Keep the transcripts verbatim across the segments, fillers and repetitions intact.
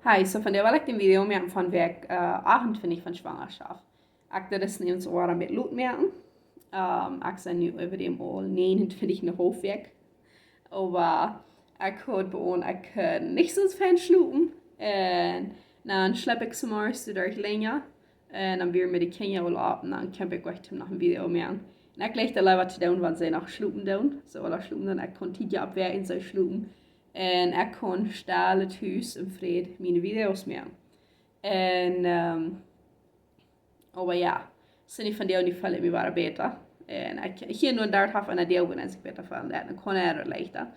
Hi, so vondoag well ekj een Video moaken von Wäakj äh, achtuntwintich von Schwangerschaft. Ekj deed daut nu eenst aul een bät lot moaken. Ähm, ekj sie nu äwa däm aul näajenuntwintich un een haulf Wäakj. Oba ekj haud begonen, ekj kunn nich soo fein schlopen. Un dan schleep ekj zemorjes doa derch lenja. Un dan wia mie de Kjinja aul opp un dan kunn ekj wachten noch een Video moaken. Un ekj leewd daut leewa to doonen, wan see noch schlopen doonen. See aula schlopen doonen, ekj kunn tiedja oppwaken, see schlopen. Un ekj kunn stell tus un fräd miene Videos moaken. Un, ähm, oba jo, sent vondoag nu väl mea bäta. Un ekj, hia un doa haud ekj een Deel, wua ekj bäta von wort, dan kunn ekj daut leichta.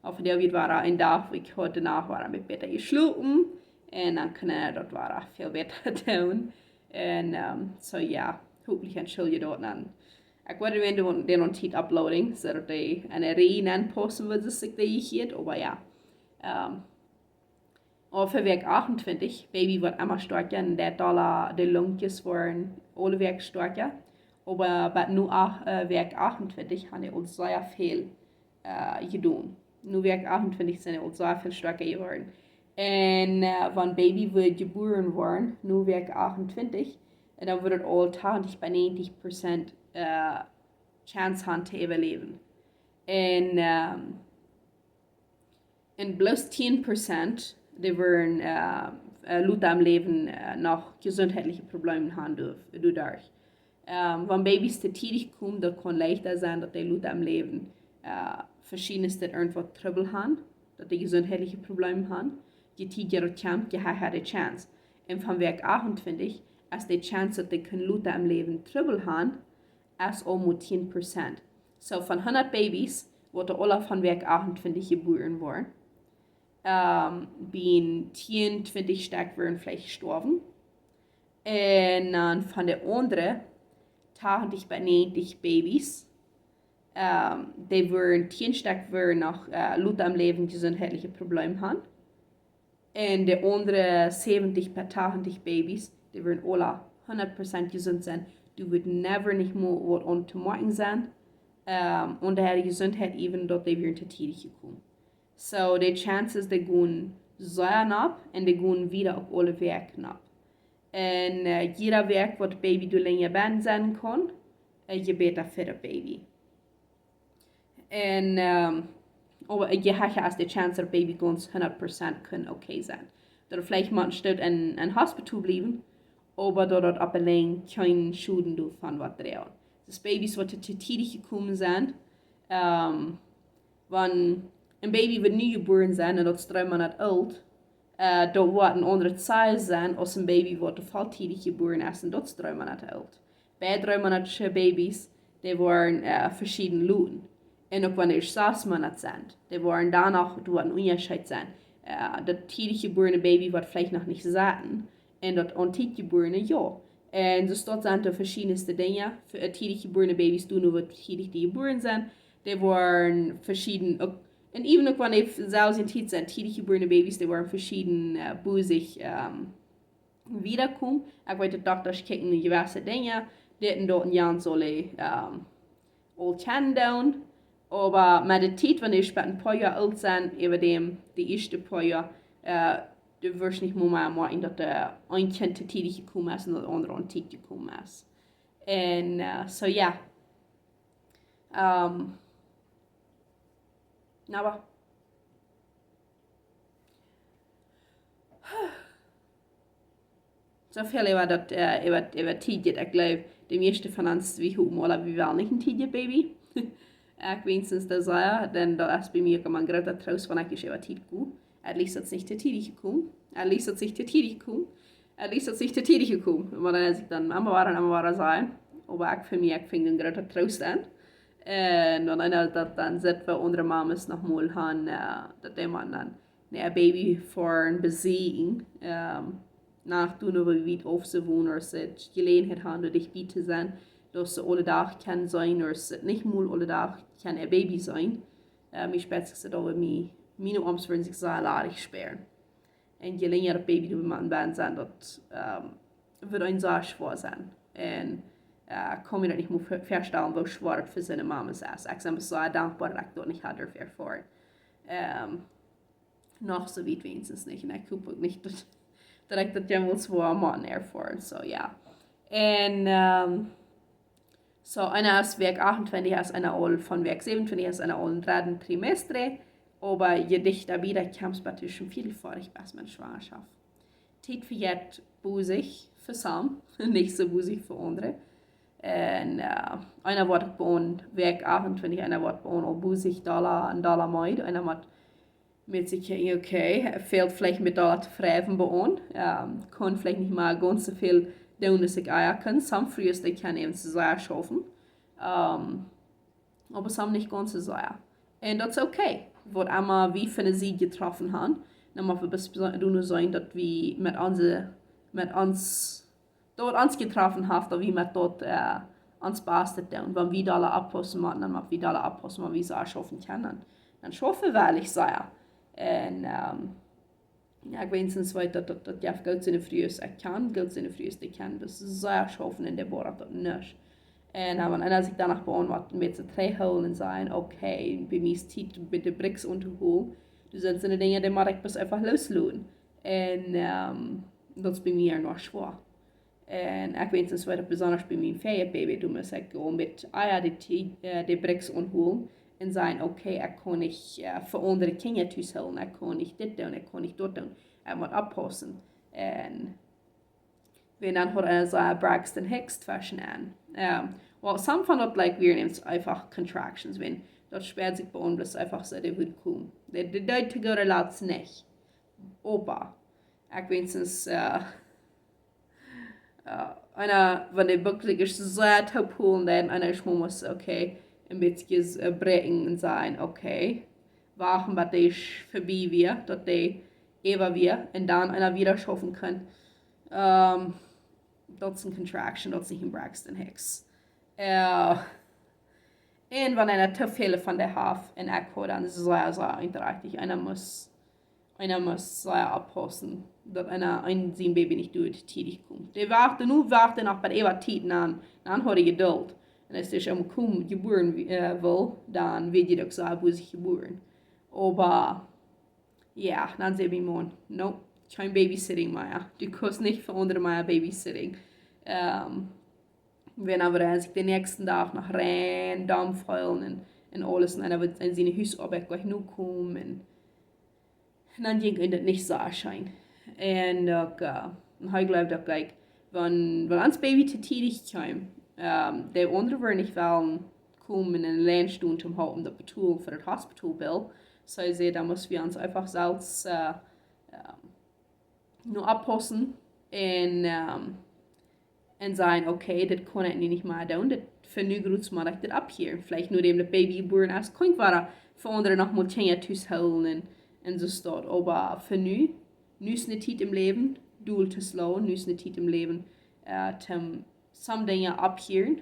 Oba vondoag wia een Dach, wua ekj haud, doano wia ekj bäta jeschlopen. Un dan kunn ekj daut wia väl bäta doonen. Un, ähm, so jo, hopentlich entschuldicht daut dan. Ekj woa dän, dän, dän aun Tiet uploaden, soo daut dee aun de Rieej nenpaussen, woo see sikj dee jehiat, oba jo. Ähm, Aul Wäakj achtuntwintich, Baby woat emma stoakja un de Dalla, de Lungjes woaren aule Wäakj stoakja. Oba bat nu ach-, äh, Wäakj achtuntwintich haben dee aul sea väl äh, jedonen. Nu Wäakj achtuntwintich sent dee aul sea väl stoakja jeworden. Un äh, wan Baby wudd jebuaren woaren, nu Wäakj achtuntwintich, un dan wudd et aul tachentich bat näajentich Prozent äh, Chance haben to äwaläwen. Un ähm, un bloos tieen Prozent, dee wudden äh, äh, lota em Läwen äh, noch jesuntheitliche Problemen haben doa-, doaderch. Ähm, wan Babys to tiedich komen, daut kaun leichta sennen, daut dee lota em Läwen äh, veschiedne Städen irjentwaut Trubbel haben, daut dee jesuntheitliche Problemen haben. Je tiedja daut kjemt, je hecha de Chance. Un von Wäakj achtuntwintich es de Chance, daut dee kjennen lota em Läwen Trubbel haben, es aul mau tieen Prozent. So von hundat Babys, waut aula von Wäakj achtuntwintich jebuaren woaren, ähm, bie tieen, twintich Stekj wudden veleicht jestorwen. Un dan von de aundre tachentich bat näajentich Babys, ähm, dee wudden tieen Stekj wudden noch äh, lota em Läwen jesuntheitliche Problemen haben. Un de aundre säwentich bat tachentich Babys, dee wudden aula hundat Prozent jesunt sennen. Doa wudd never nich mol waut aun to moakjen sennen. Ähm, un de Jesuntheit, even daut dee wudden to tiedich jekomen. So, de Chances, dee gonen sea nopp un dee gonen wieda uk aule Wäakj nopp. Un äh, jieda Wäakj waut Baby doa lenja bennen sennen kaun, äh, je bäta fa daut Baby. Un ähm, oba je hecha es de Chance, daut Baby gaunz hundat Prozent kaun okay sennen. Daut veleicht mau een Stoot en, en Hospital bliewen, oba daut daut opp de Lenj kjeen Schoden doavon woat droagen. Daut Babys, waut to tiedich jekomen sent, ähm, wan een Baby woat nu jebuaren sennen un daut es dree Moonat oolt, äh, daut woat een aundret Size sennen aus een Baby, waut to väl tiedich jebuaren es un daut es dree Moonat oolt. Bie dree Moonat Babys, dee woaren äh, veschieden loten. Un uk wan dee sas Moonat sent, dee woaren doano, doa woat een Unjascheet sennen. Äh, daut tiedich jebuarne Baby woat veleicht noch nich sitten, un daut aun Tiet jebuarne, jo. Un soo daut sent doa veschiedne Dinja, fa äh, tiedich jebuarne Babys doonen, waut tiedich dee jebuaren sent. Dee woaren veschieden, uk, un even uk wan dee selfst en Tiet sent, tiedich jebuarne Babys, dee woaren veschieden äh, bosich ähm, wieda komen. Ekj weet, de Doktasch kjikjen no jewesse Dinja, dit un daut un jant sull ekj ähm, aul kjennen doonen. Oba met de Tiet, wan dee späta een poa Joa oolt sent, äwa däm, de ieeschte poa Joa, äh, du woascht nich mea moakjen, daut doa een Kjint to tiedich jekomen es un daut aundre aun Tiet jekomen es. Un äh, so jo. Ähm, na, oba soo väl äwa daut, äh, äwa, äwa tiedjet. Ekj jleew, de mieeschte von ons, wie hopen aula, wie wellen nich een tiedjet Baby. Ekj weens daut sea, dan daut es bie mie uk emma een groota Troost, wan ekj ieescht äwa Tiet go. At least daut es nich to tiedich jekomen. At least daut es nich to tiedich jekomen. At least daut es nich to tiedich jekomen. Oba dan es ekj dan emma wada un emma wada sajen. Oba ekj fa mie, ekj finj een groota Troost aun. Un wan eena daut dan sitt, woo aundre Mames noch mol han, äh, daut dee mau dan een Baby fa een Besieekj, ähm, no doonen, woo wiet auf see wonen, ooda see Jeläajenheit han, doa dicht bie to sennen, daut see aule Dach kjennen sennen, ooda see nich mol aule Dach kjennen äa Baby seenen. Äh, mie spieet sikj daut oba, mie, miene Oarms wudden sikj sea ladich spieren. Un je lenja daut Baby doa em Bett sent, daut, ähm, woat een sea schwoa sennen. Un äh, kaun mie daut nich mea vä-, väastalen, woo schwoa daut fa soone Mames es. Ekj sie sea dankboa, daut ekj daut nich haud derwen erfoaren. Ähm, Noch soo wiet weens nich. Un ekj hop uk nich, daut, daut ekj daut jemols woa motten erfoaren. So, jo. Un, ähm, so, eena es Wäakj achtuntwintich, es eena aul von Wäakj säwenuntwintich, es eena aul em dredden Trimester. Oba je dichta bie daut kjemst, best du schon väl foadich best met Schwangerschaft. Tiet vejeit bosich fa some, nich soo bosich fa aundre. Un, äh, eena woat uk bie ons Wäakj achtuntwintich, eena woat bie ons aul bosich dolla un dolla meed. Eena mott met sikj, okay, fält veleicht met dolla to frieen bie ons. Ähm, kaun veleicht nich mea gaunz soo väl doonen aus ekj ea kaun. Some Frues, dee kjennen äwent soo sea schaufen. Ähm, oba some nich gaunz soo sea. Un daut es okay. Waut emma wie fa ne Sied jetroffen haben, dan mott wie bes-, doano seenen, daut wie met onse, met ons, daut ons jetroffen haft, daut wie met daut, äh, ons Bastet doonen. Wan wie dolla oppaussen motten, dan mott wie dolla oppaussen, wan wie soo schaufen kjennen, dan, dan schaufen wie ehrlich sea. Un, ähm, jo, ekj weens nich, weet daut, daut, daut jeft goot soone Frues, ekj kjan goot soone Frues, dee kjennen, daut see sea schaufen un dee boaren daut nich. Un, äh, wan eena sikj dan noch bie ons woat met sikj trigjhoolen un sajen, okay, bie mie es Tiet met de Briggs auntohoolen. Daut sent soone Dinja, dee mott ekj bes eefach loosloten. Un, ähm, daut es bie mie noch schwoa. Un ekj weens nich, weet daut besonda bie mien väajet Baby, doa must ekj aul met ea de Ti-, äh, de Briggs aunhoolen un sajen, okay, ekj kaun nich, äh, fa aundre Kjinja tus hoolen, ekj kaun nich dit doonen, ekj kaun nich daut doonen, ekj mott oppaussen. Un wan dan haud eena soo Braxton Hicks tweschen aun. Ähm, well, some von daut, like, wieren eefach contractions, wan daut spält sikj bie ons bloos eefach soo, dee wudden komen. Dee, dee deed to go to lots nich. Oba, ekj weens nich, äh, äh, eena, wan de Buck sikj sea toop hoolen deed, eena es mau must, okay, een bät, äh, bräakjen un sajen, okay, wachten bat dee es verbie wia, daut dee äwa wia, un dan eena wieda schaufen kaun. Ähm, daut es ne contraction, daut es nich ne Braxton Hicks. Äh, un wan eena to väl von dee haft, un ekj haud dan sea, sea eenträchtich, eena must, eena must sea oppaussen, daut eena, een sien Baby nich too tiedich kjemt. Dee wacht, nu wacht eena noch bie äwa Tiet aun, dan haud hee Jeduld. Un aus dee ieescht komen, jebuaren, äh, wull, dan wia dee uk soo bosich jebuaren. Oba, jo, dan säd mien Maun, no, kjeen babysitting mea. Du kaust nich fa aundre mea babysitten. Ähm, wan oba dan sikj dän näakjsten Dach noch rein domm feelen un, un aules, un dan wudd hee siene Husoabeit jlikj no komen, un, un dan jinkj am daut nich soo scheen. Un uk, äh, un hee jleeft uk, like, wan, wan ons Baby to tiedich kjeem, ähm, de aundre wudden nich wellen komen un auleen stonen toom halpen daut betolen fa daut Hospital Bill. So hee säd, dan must wie ons eefach selfst, äh, ähm, nu oppaussen un, ähm, un sajen, okay, dit kaun ekj nu nich mea doonen, dit, fa nu jrods mott ekj dit opphieren. Veleicht no däm daut Baby jebuaren es, kaun ekj wada fa aundre noch mol Kjinja tus hoolen un, un soo waut. Oba fa nu, nu es ne Tiet em Läwen, dol to slapen, nu es ne Tiet em Läwen, äh, toom some Dinja opphieren,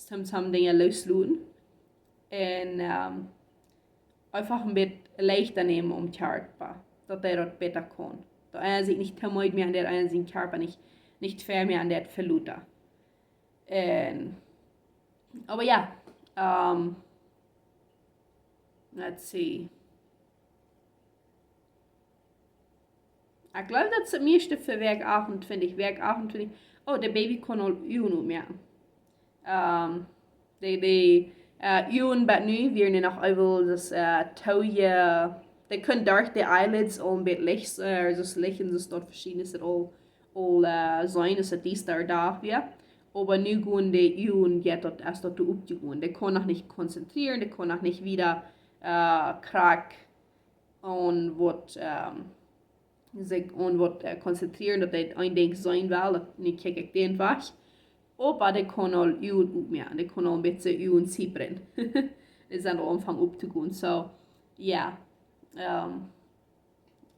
toom some Dinja loosloten. Un, ähm, eefach een bät leichta nämen aum Kjarpa, daut hee daut bäta kaun. Daut eena sikj nich to meed mea aun daut, eena sienen Kjarpa nich, nich to väl mea aun daut veloten. Un, oba jo, ähm, let's see. Ekj jleew daut es daut mieeschte fa Wäakj achtuntwintich, Wäakj achtuntwintich. Oh, daut Baby kaun aul Uagen oppmoaken. Ähm, dee, dee, äh, Uagen bat nu wieren noch äwel, daut, äh, too, äh, dee kunnen derch de eyelids aul een bät Licht, äh, daut Licht un daut veschiedne, daut aul, aul, äh, seenen, daut dee doa doa wia. Oba nu gonen de Uagen, jo, daut es daut doa oppjegonen. Dee kaun noch nich konzentrieren, dee kaun noch nich wieda, äh, krakjt aun waut, ähm, sikj aun waut, äh, konzentrieren, daut hee een Dinkj seenen well, daut nu kjikj ekj dän Wajch. Oba dee kaun aul Uagen oppmoaken, dee kaun aul een bät Uagen ziepren. Dee sent aul aunjefongen opptogonen, so, jo. Ähm,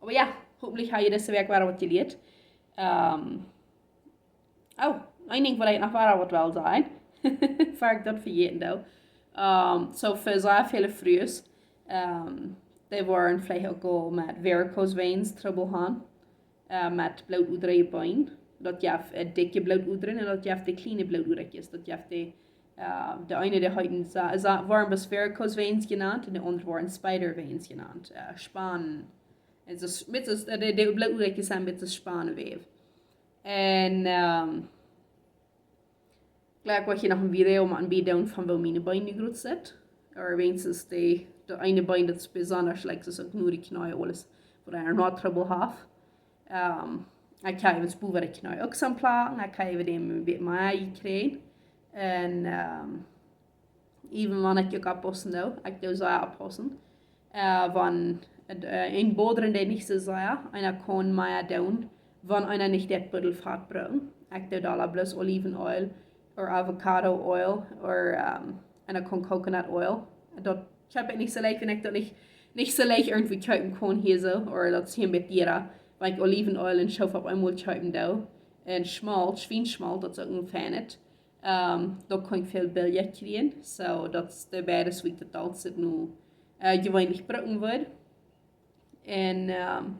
oba jo, hopentlich hab jie dise Wäakj wada waut jelieet. Ähm, Oh, een Dinkj waut ekj noch wada waut well sajen. Ea ekj daut vejäten doo. Ähm, so fa sea väle Frues, ähm, dee woaren veleicht uk aul met varicose veins Trubbel haben, äh, met Bloot ut de Been. Daut jeft, äh, dikje Blootodren un daut jeft de kjliene Blootoderkjes. Daut jeft de, äh, de eene, dee heeten, sa-, sa-, woaren bloos varicose veins jenant un de aundre woaren spider veins jenant. Äh, Span-, En soo, met soo, de, de Bloot, ekj saj, met soo Spanweew. En, ehm, jlikj woa ekj noch een Video moaken, bie doonen von woo miene Been nu groot sent. Ooda weens de, de eene Been daut besonda, like, soo aus uk nu de Kjnee, aules, wua eena noch Trubbel haft. Ehm, ekj hab eemol bowen de Kjnee uk soon Plagen, ekj hab äwa däm een bät mea jekjräajen. En, ehm, even wan ekj uk oppaussen doo, ekj doo sea oppaussen. Eh, wan, eh, een Bodren dee nich soo sea, eena kaun mea doonen, wan eena nich daut Buddel Fat brukt. Ekj doo doa bloos Oliven Oil, ooda avocado oil, ooda, ehm, eena kaun coconut oil. Daut kjeep ekj nich soo leicht, wan ekj daut nich, nich soo leicht irjentwua kjeepen kaun hia soo, ooda daut es hia een bät diera. Wan ekj Oliven Oil en Schoof opp eemol kjeepen doo, en Schmolt, Schwienschmolt, daut es uk een Fat. Ehm, daut kaun ekj väl billja kjrieen. Soo, daut es de beides, woo ekj daut aul sit nu, eh, jeweenlich brucken wudd. En, ehm,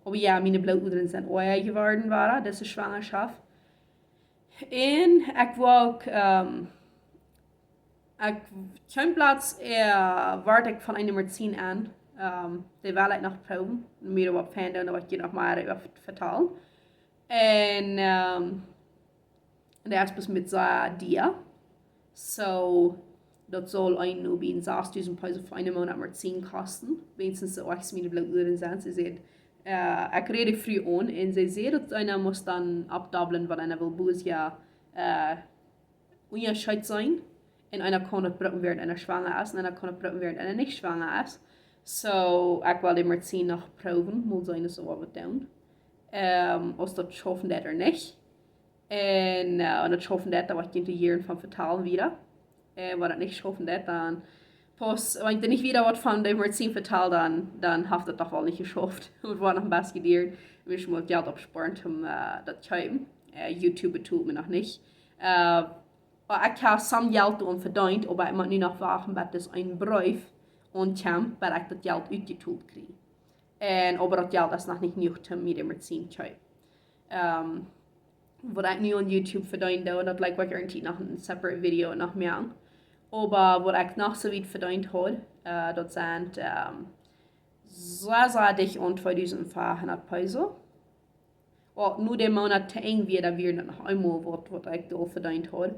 oba jo, miene Blootudren sent oaja jeworden, wada, dise Schwangerschaft. En ekj woa uk, ehm, ekj, kjeene Plauz, eh, woa ekj von eene Medizin aun, ehm, dee well ekj noch proowen. Mie waut fein doonen, waut ekj noch mea äwa vet-, vetalen. En, ehm, dee es bloos met sea dia. Soo, daut saul eenen nu bie sastuzent Peso fa eenen Moonat Medizin kosten. Weens soo aus miene Blootudren sent, see säd, eh, ekj räd frie aun. En see säd, daut eena mott dan oppdubblen, wan eena well bloos jo, eh, Unjascheet seenen. En eena kaun daut brucken, wäarent eena schwanga es, en eena kaun daut brucken, wäarent eena nich schwanga es. Soo, ekj well de Medizin noch proowen, mol seenen, aus see waut doonen. Ehm, aus daut schaufen deit ooda nich. En, eh, wan daut schaufen deit, dan woa ekj junt hia von vetalen wada. Eh, wan daut nich schaufen deit, dan, bloos, wan ekj dan nich wada waut von de Medizin vetal, dan, dan haft daut doch woll nich jeschauft. Daut woat noch een bät dieren. Wie mott Jelt oppspoaren, om, eh, daut kjeepen. Eh, YouTube betolt mie noch nich. Eh, oba ekj hab soon Jelt doaraun vedeent, oba ekj mott nu noch wachten, bat dis een Breef aunkjemt, bat ekj daut Jelt utjetolt kjrie. En oba daut Jelt es noch nich jenuach, om mie de Medizin to kjeepen. Ehm, waut ekj nu aun YouTube vedeenen doo, daut likj waut irjentwua noch een separate Video noch mea aun. Oba waut ekj noch soo wiet vedeent haud, eh, daut sent, ehm, soo, soo dicht aun tweedusent fiefhundat Peso. Well, nu de Moonat to Enj wia, dan wia daut noch eemol waut, waut ekj doa vedeent haud.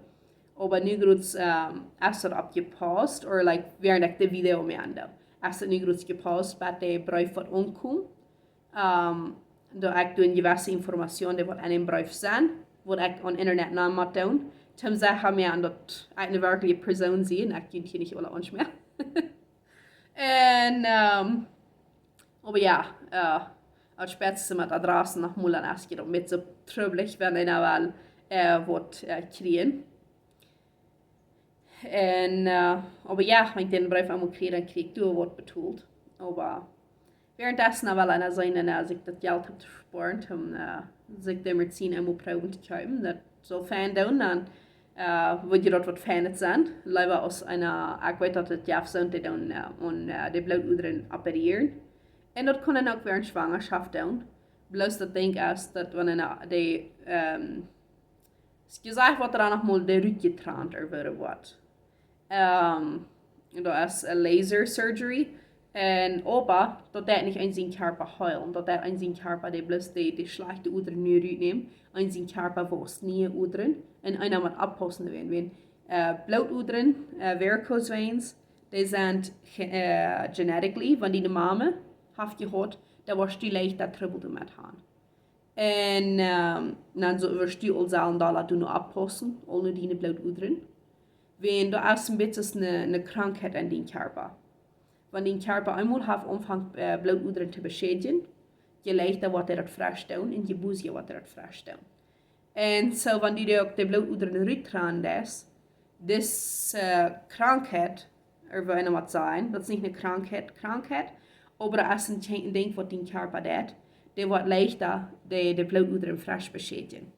Oba nu krakjt, ehm, es daut aufjepaust, ooda, like, wäarent ekj de Video moak, es daut nu krakjt jepaust, bat de Breef woat aunkjemt. Ehm, daut ekj doa eene jewesse Information, dee waut aun dän Breef sent, waut ekj aun Internet no mott doonen. Toom sajen, mie aun daut ekj ne werkjliche Persoon sie, en ekj doo hia nich aule ons mea. En, ehm, oba jo, eh, aus Spätzle met Adressen noch mol aun, es daut een bät trubblich, wan eena well, eh, waut, eh, kjrieen. En, eh, oba jo, wan ekj dän Breef eemol kjrie, dan kjrie ekj doa waut betolt. Oba wäarentdessen well eena seenen, en, eh, aus ekj daut Jelt hab jeschauft, om, eh, sikj de Medizin eemol proowen to kjeepen. Daut saul fein doonen, dan, eh, woat je daut waut Feinet sennen. Leewa aus eena, ekj weet daut et jo sent, dee doonen, eh, aun, eh, de Blootudren operieren. En daut kaun dan uk wäarent Schwangerschaft doonen. Bloos daut Dinkj es, daut wan eena de, ehm, es jesajcht, woat doa noch mol de Rut jetrant, ooda woat. Ehm, daut es een laser surgery. En oba, daut deit nich aun sienen Kjarpa heelen. Daut deit aun sienen Kjarpa, dee bloos de, de schlajchte Udren nu rutnämen. Aun sienen Kjarpa wausen niee Udren. En eena mott oppaussen, wan, wan, eh, Blootudren, eh, varicose veins, dee sent ge-, eh, genetically, wan diene Mame haft jehaut, dan woascht du leicht daut Trubbel doamet haben. En, ehm, dan soo, woascht du aul sellen doa doano oppaussen, aul no diene Blootudren. Wan daut es een bät aus ne, ne Krankheit aun dien Kjarpa. Wan dien Kjarpa eemol haft aunjefongen, eh, Blootudren to beschädigen, je leichta woat hee daut fresch doonen, en je busier woat hee daut fresch doonen. En soo, wan du de, uk de Blootudren ruttranen deist, dise, eh, Krankheit, ooda woo eena mott sajen, daut es nich ne Krankheit, Krankheit, oba daut es een Kje-, een Dinkj waut dien Kjarpa deit, dee woat leichta de, de Blootudren fresch beschädigen.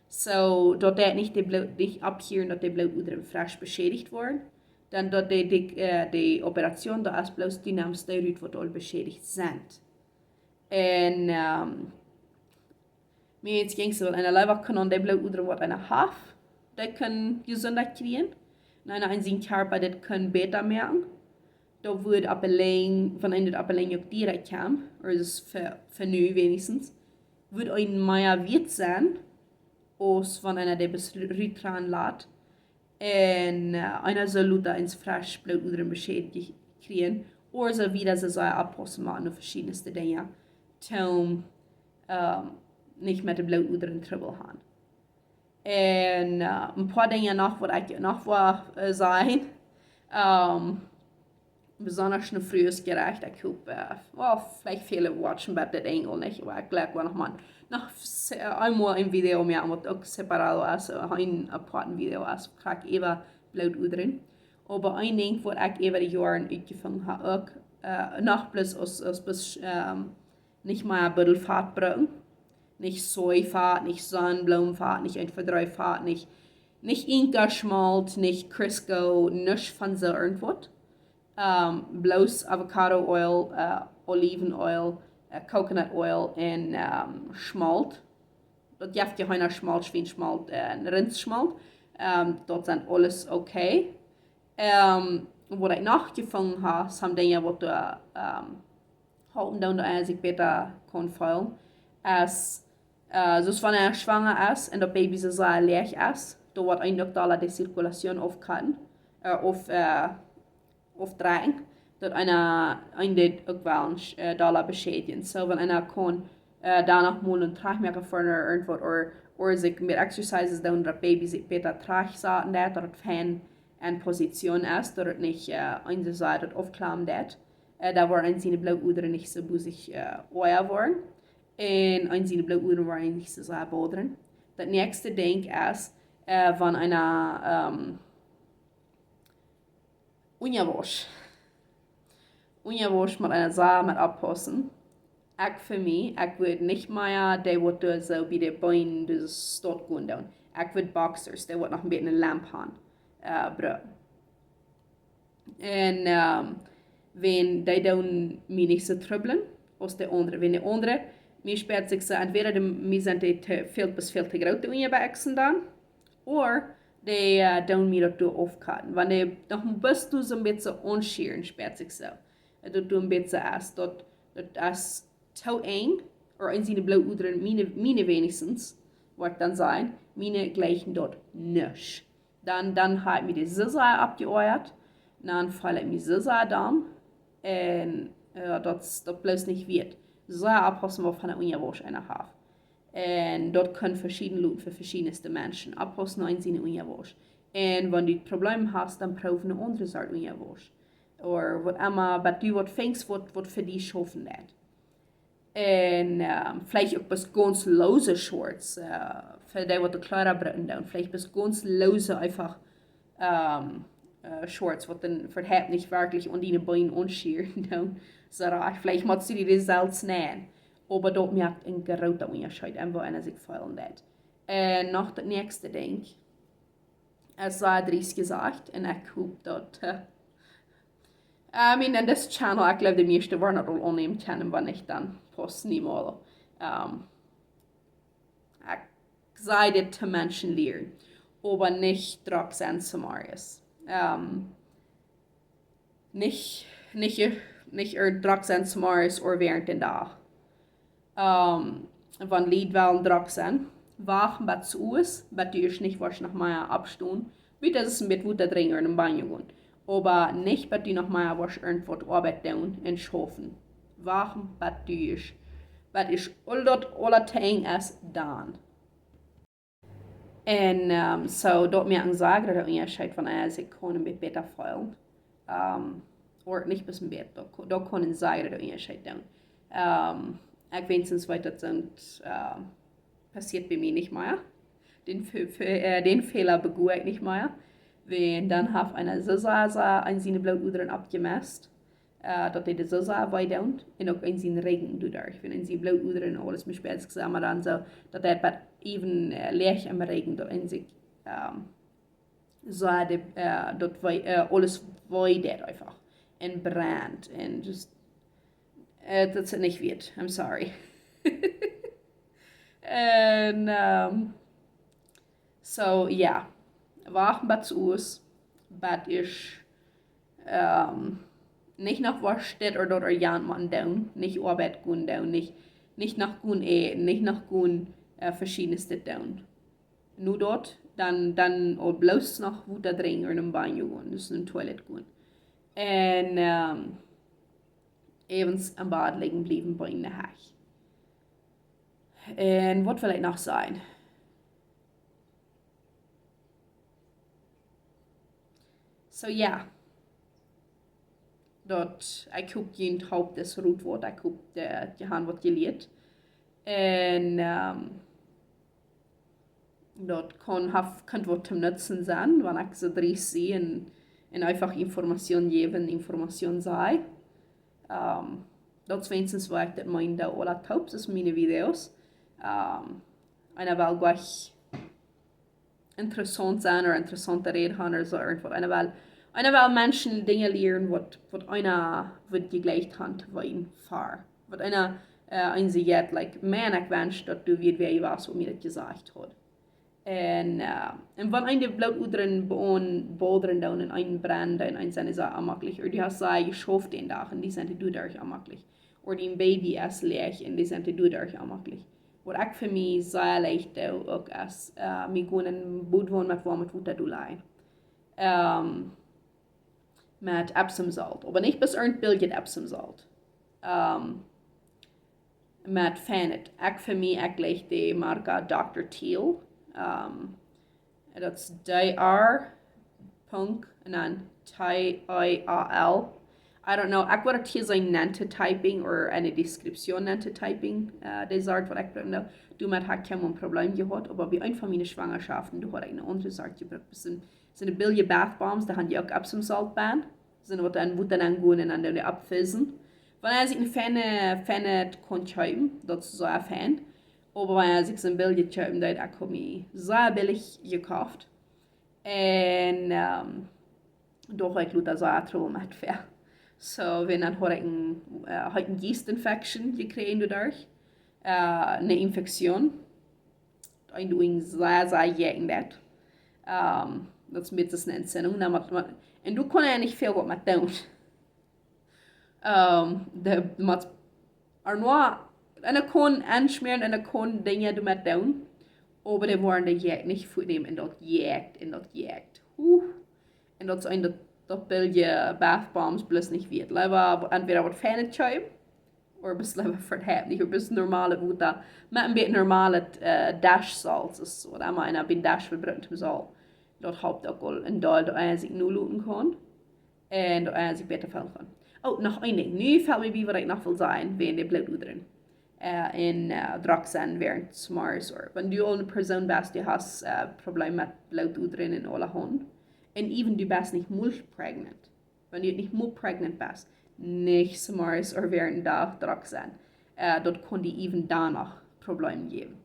Soo, daut deit nich de Bloot, nich aufhieren, daut de Blootudren fresch beschädicht woaren, dan daut de, de, eh, de Operation, daut es bloos dee nemt dee rut waut aul beschädicht sent. En, ehm, mie es jinkj soo, wan eena leewa kaun aun de Blootudren waut eena haft, dee kaun Jesuntheit kjrieen. En eena aun sienen Kjarpa, daut kaun bäta moaken. daut wudd opp de Lenj, wan eena daut opp de Lenj uk direkt kjemt, ooda es fa, fa nu weens, wudd eena mea wieet sennen, aus wan eena dee bloos ru-, rutrant lat. Un, äh, eena sull lota eent fresch Blootodren beschädicht kjrieen, ooda sull wieda soo sea oppaussen met veschiedne Dinja, toom, ähm, nich met de Blootodren Trubbel haben. Un, äh, een poa Dinja noch, waut ekj noch well, äh, sajen. Ähm, besondasch nu Frues jerecht. Ekj hop, äh, well, veleicht väle watchen bie dit Enj nich, oba ekj jlikj woll noch mol, noch se-, äh, eemol een Video moaken, waut uk separado es, äh, een aparten Video es, krakjt äwa Blootodren. Oba een Dinkj, waut ekj äwa de Joaren utjefungen hab, uk, äh, noch bloos aus, aus, bloos, ähm, nich mea Buddelfat brucken. Nich Sojfat, nich Sonnenblumenfat, nich Eent twee dree Fat, nich, nich Inka Schmolt, nich Crisco, nuscht von soo irjentwaut. Ähm, bloos Avocado Oil, äh, Oliven Oil, äh, Coconut Oil un, ähm, Schmolt. Daut jeft je Heenaschmolt, Schwienschmolt, äh, un Rintschmolt. Ähm, daut sent aules okay. Ähm, waut ekj noch jefungen hab, sent Dinja, waut doa, ähm, halpen doonen, daut eena sikj bäta kaun feelen, es, äh, soo aus wan eena schwanga es un daut Baby soo sea leeg es, doa woat eena uk dolla de Zirkulation aufkatten, äh, auf, äh, aufdrekjen, daut eena, eena daut uk woll, äh, dolla beschädijen. Soo, wan eena kaun, äh, doa noch mol een Trajchtmoaka fa irjentwaut, ooda, ooda sikj met Exercises doonen, daut Baby sikj bäta trajchtsaten deit, daut et fein en Position es, daut et nich, äh, eent soo sea daut aufklammen deit. Äh, doa woaren siene Blootodren nich soo bosich, äh, oaja woaren. Un eent siene Blootodren woaren nich soo sea bodren. Daut näakjste Dinkj es, äh, wan eena, ähm, Unjawausch. Unjawausch mott eena sea met oppaussen. Ekj fa mie, ekj wudd nich mea dee, waut doa soo bie de Been, dee soo stoakj gonen doonen. Ekj wudd Boxers, dee waut noch een bät een Lemp haben, äh, brucken. Un, ähm, wan dee doonen mie nich soo trubblen aus de aundre. Wan de aundre, mie spieet sikj soo, entwäda de, mie sent dee too, väl, bloos väl too groot, de Unjabekjsen dan, ooda dee, äh, doonen mie daut doa aufkatten. Wan dee noch een bät doa soo een bät aunschieren, spieet sikj soo. Daut doa een bät es, daut, daut es too enj, ooda eent siene Blootodren, miene, miene weens, waut ekj dan saj, miene jlikjen daut nich. Dan, dan hab ekj mie dee soo sea oppjeoajat, dan feel ekj mie soo sea domm, un, äh, daut, daut bloos nich wieet. Soo sea oppaussen, waut fa eene Unjawausch eena haft. Un daut kaun veschieden luten fa veschiedne Menschen. Oppaussen no eent siene Unjawausch. Un wan du Probleme hast, dan proow eene aundre Sort Unjawausch. Ooda waut emma, waut du waut finjst, waut, waut fa die schaufen deit. Un, ähm, veleicht uk bloos gaunz loose Shorts, äh, fa dee, waut de Kjleeda brucken doonen. Veleicht bloos gaunz loose, eefach, ähm, äh, Shorts, waut dan fa daut nich werkjlich aun diene Been aunschieren doonen. Soo, veleicht motst du dee selfst nähen. Oba daut moakt een grooten Unjascheet, un woo eena sikj feelen deit. Un noch daut näakjste Dinkj. Es sea driest jesajcht, un ekj hop daut, äh, I mean, en dis Channel, ekj jleew, de mieeschte woaren daut aul aunnämen kjennen, wan nich, dan pausst niemols. Ähm, ekj saj dit toom Menschen lieren, oba nich drock sennen zemorjes. Ähm, nich, nich, nich drock sennen zemorjes ooda wäarent dän Dach. Ähm, wan Lied wellen drock sennen, wacht bat soo es, bat du ieescht nich woascht noch mea oppstonen, bat du een bät Wota drinkjen ooda em Baño gonen. Oba nich bat du noch mea woascht irjentwaut Oabeit doonen un schaufen. Wacht bat du ieescht, bat ieescht aul daut aula too enj es, dan. Un, ähm, soo, daut moakt een sea grooten Unjascheet, wan eena sikj kaun een bät bäta feelen. Ähm, ooda nich bloos een bät, daut, daut kaun een sea grooten Unjascheet doonen. Ähm, ekj weens weet daut sent, äh, passieet bie mie nich mea. Dän Fe-, Fe-, äh, dän Fäla bego ekj nich mea. Wan dan haft eena soo sea, sea aun siene Blootodren oppjemest, äh, daut dee soo sea wee doonen, un uk en sien Rigjen doaderch. Wan en sien Blootodren un aules, mie spieet sikj soo emma dan soo, daut dee bat even, äh, leeg em Rigjen, daut en sikj, ähm, soo de, äh, daut wee, äh, aules wee deit eefach. Un brent. Un just, äh, daut es nich wieet. I'm sorry. Un, ähm, soo, jo. Wacht bat soo es, bat ieescht, ähm, Nich noch waut dit ooda daut ooda jant motten doonen, nich Oabeit gonen doonen, nich, nich noch gonen äten, nich noch gonen, äh, veschiednet doonen. Nu daut, dan, dan aul bloos noch Wota drinkjen un em Banjo gonen, dus em Toilet gonen. Un, ähm, äwent em Bad lijen bliewen bie ne Hecht. Un waut well ekj noch sajen? So, jo. Daut, ekj hop, jie haben daut Rot waut, ekj hop, dee, dee haben waut jelieet. Un, ähm, daut kaun, haft, kaun waut toom Nutzen sennen, wan ekj soo dreist sie un, un eefach Information jäwen, Information sajen. Ähm, daut es weens waut ekj daut meen, daut aula toop es miene Videos. Ähm, eena well jlikj interessaunt sennen ooda interessante Räd haben ooda soo irjentwaut. Eena well, eena well Menschen Dinja lieren waut, waut eena wudd jejlikjt haben to weeten ver. Waut eena, äh, eena sajcht, like, Maun, ekj wensch daut du wieetst wäa jie wia, waut mie daut jesajcht haud. Un, äh, un wan eena de Blootodren bie-, bodren doonen un eena brennt un eena sent soo onjemakjlich, ooda du hast soo jeschauft dän Dach un dee sent doaderch onjemakjlich. Ooda dien Baby es leeg un dee sent doaderch onjemakjlich. Waut ekj fa mie sea leicht doo uk es, äh, mie gonen en Bad woaren met woamet Wota doonen. Ähm, met Epsom Salt. Oba nich bloos irjent billjet Epsom Salt. Ähm, met feinet. Ekj fa mie, ekj jlikj de Marke Doktor Teal. Ähm, daut es D R Punkt un dan T E A L. I don't know, ekj woa daut hia sennen nenne to typen ooda enne Description nenne to typen, äh, de Sort waut ekj bruck. Doamet hab ekj kjeen Problem jehaut, oba bie eent von miene Schwangerschaften, doa haud ekj eene aundre Sort jebrukt. Daut sent, sent de billje Bath Bombs, dee haben uk Epsom Salt bennen. Sent waut dan, waut dan aungonen un dan dee auffissen. Wan eena sikj eene feine, feine kaun kjeepen, daut es sea fein. Oba wan eena sikj soo een billjet kjeepen deed, ekj hab mie sea billich jekoft. Un, ähm, doa haud ekj lota sea Trubbel met ver. So, wan dan haud ekj een, äh, haud ekj eene Yeast Infection jekjräajen doaderch. Äh, eene Infektion. Eena doa sea, sea jäajen daut. Ähm, daut es een bät eene Entzündung. Na, mau, mau, un du kaust ea nich väl waut met doonen. Ähm, dee mott, ea kaun, eena kaun aunschmäaren un eena kaun Dinja doamet doonen, oba dee woaren de Jeck nich wajchnämen un daut jekjt un daut jekjt. Huh. Un daut es een daut, daut billje Bath Bombs bloos nich wieet. Leewa entwäda waut feinet kjeepen, ooda bloos leewa veleicht nich, ooda bloos normale Wota, met een bät normale, äh, Dash Salt, es waut emma eena bie Dash vebrukt em Salt. Daut halpt uk aul een Deel, daut eena sikj nu loten kaun. Un daut eena sikj bäta feelen kaun. Oh, noch een Dinkj. Nu felt mie bie waut ekj noch well sajen, wäajen de Blootodren. Äh, un, äh, drock sennen wäarent Smarts, ooda wan du aul eene Persoon best, dee hast, äh, Problem met Blootodren un aulahaunt. Un even du best nich mol pregnant. Wan du nich mol pregnant best, nich Smarts ooda wäarent dän Dach drock sennen. Äh, daut kaun die even doano Probleme jäwen.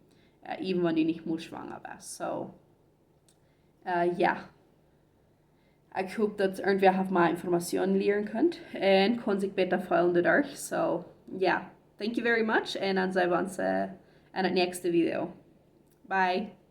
Äh, even wan du nich mol schwanger best. So, äh, jo. Ekj hop daut irjentwäa haft mie Information lieren kunt un kaun sikj bäta feelen doaderch. So, jo. Thank you very much. Un dan seenen wie ons, äh, en daut näakjste Video. Bye.